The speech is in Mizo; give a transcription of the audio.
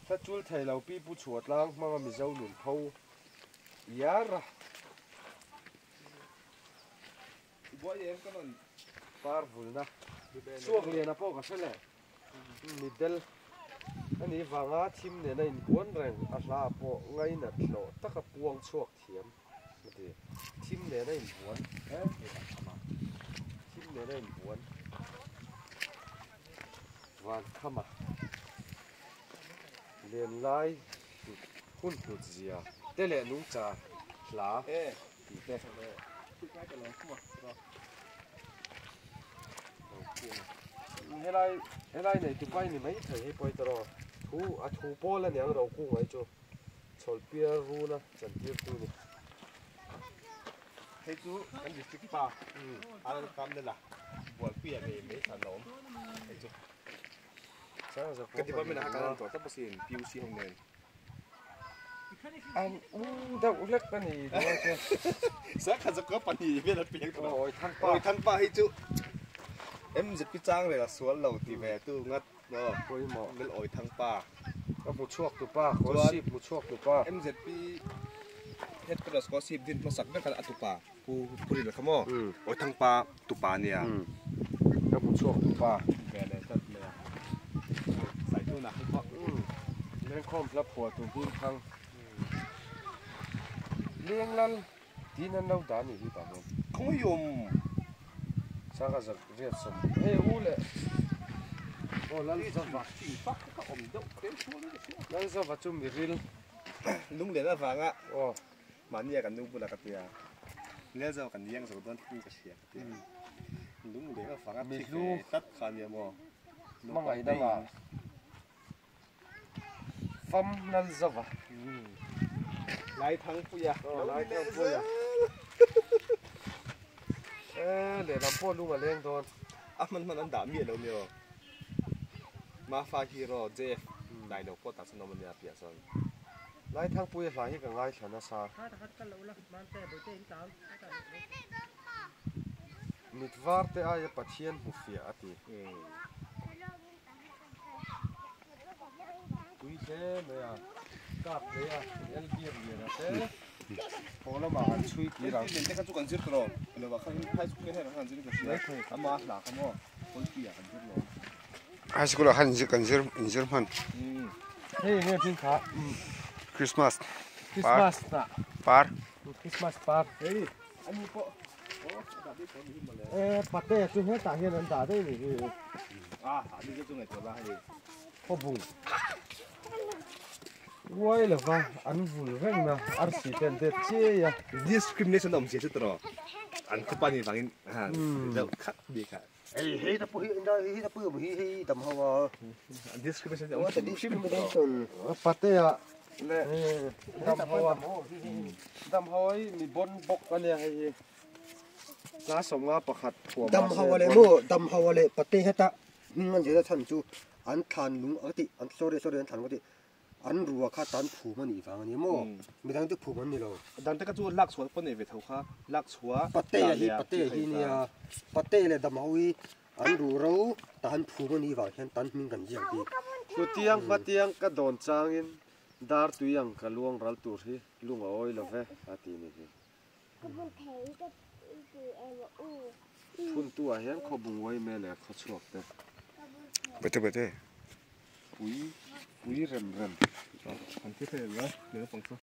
Thla chul thei lo pi pu chhuah tlang hmanga Mizo nun pho iar a. Par vulna suak liana pawh ka hre leh mitdel a nih vanga thim nena inbuan reng a hla pawh ngainat hlawh taka puang chhuak thiam a ti. Thim nena inbuan thim nena inbuan van khama lenlai hun hlut zia te leh nungcha hla tih te. Helai helai nei tupai ni mai thei hei pawh hi tawrh aw thu a thu pawl a niang ro kung mai chu chhawlpiar runa chantir tu ni. Hei chu kan district pa a rawn kam nel a bualpui ah ngei mai khan a awm hei chu. Ka department ah khan kan rawn tlawh tlat bawk sin PUC ho nen. An u deuh hlek a ni duai te. Sakha zakua pahnih vel a piang tawh a. Awi than pa. Awi than pa hi chu MZP chang rel a sual lo ti ve tu ngat maw. Pawimawh. Lal awi thang pa. Ka hmu chhuak tu pa, Kawlsip hmu chhuak tu pa. MZP headquarters Kawlsip din hmasak ber khan a tupa Pu Puril kha maw. Awi thang pa tupa nia. Ka hmu chhuak tu pa. Ve leh tlat mai a. Saituna hi pawh. Lengkhawm hla phuah tu hming thang. Leng lal tin an lo dah anih hi tah hian. Khawiawm. Sangha zak riat sawm. Hei u leh. Aw lal zava. Lal zava chu miril. Lunglen avanga. Aw. Mahnia kan nu bulah ka tia. Lel zava kan iang zo dawn thin ka hria ka tia. Lunglen avanga thi ve tlat kha ania maw. Hmangaih dangah. Fam lal zova. Laithangpuia. Aw Laithangpuia. E lehlam pawh lung a leng dawn. A hman hman an dah miah lo nia aw. Mafa hero JF dai lo pawh tah chuan awm ania piah chuan. Laithangpuia hla hi ka ngaithla nasa. Mit var te aia Pathian hmu fiah a ti. Tui hle mai a, kap hle a, el biak lian a te haw lamah han chhui kir ang. Ente kha chu kan zir tawh lo ah khan high school hian kan zir ka hria ama hla kha maw kawlpi ah kan zir lo. High school ah khan kan zir inzir hman. Hei nge hming kha Christmas Christmas na par Christmas par hei ani pawh E pate chu hetah hian an dah daih ni hi. A ani chu ngaihtuah la hei. Khawbung. Uai lova an vul reng na arsi te an det chiai a. Discrimination awm zia chu tawh an khupa ni vangin deuh khat bik a. Hei hei ta pawh hi hei ta pawh hi hei dam ho a. Discrimination awm hrim hrim tawh. Pate ah leh dam ho a. Dam ho hi mi bon bawk a nia hei hi. Tla 51 thuam Dam ho a leh maw dam ho a leh pate heta hming an zirna chhan chu an thlan lung a tih an sorry sorry an thlan lung a tih an rua kha tan phum a nih vang a ni maw midang te phum an ni lo. Dan te kha chu lak chhuah pawh nei ve tho kha lak chhuah Pate a hi pate hi nia pate leh dam ho hi an ruh ro tan phum a nih vang hian tan hming kan ziak bik. Hlutiang hmatiang ka dawn changin dar tui ang ka luang ral tur hi lung a awi lo ve a ti ni hi. Phuntu ah hian khaw bunguai mel leh khaw chhuak te. Bete bete. Pui pui rem rem. An thi thei lo, leh naupang chu.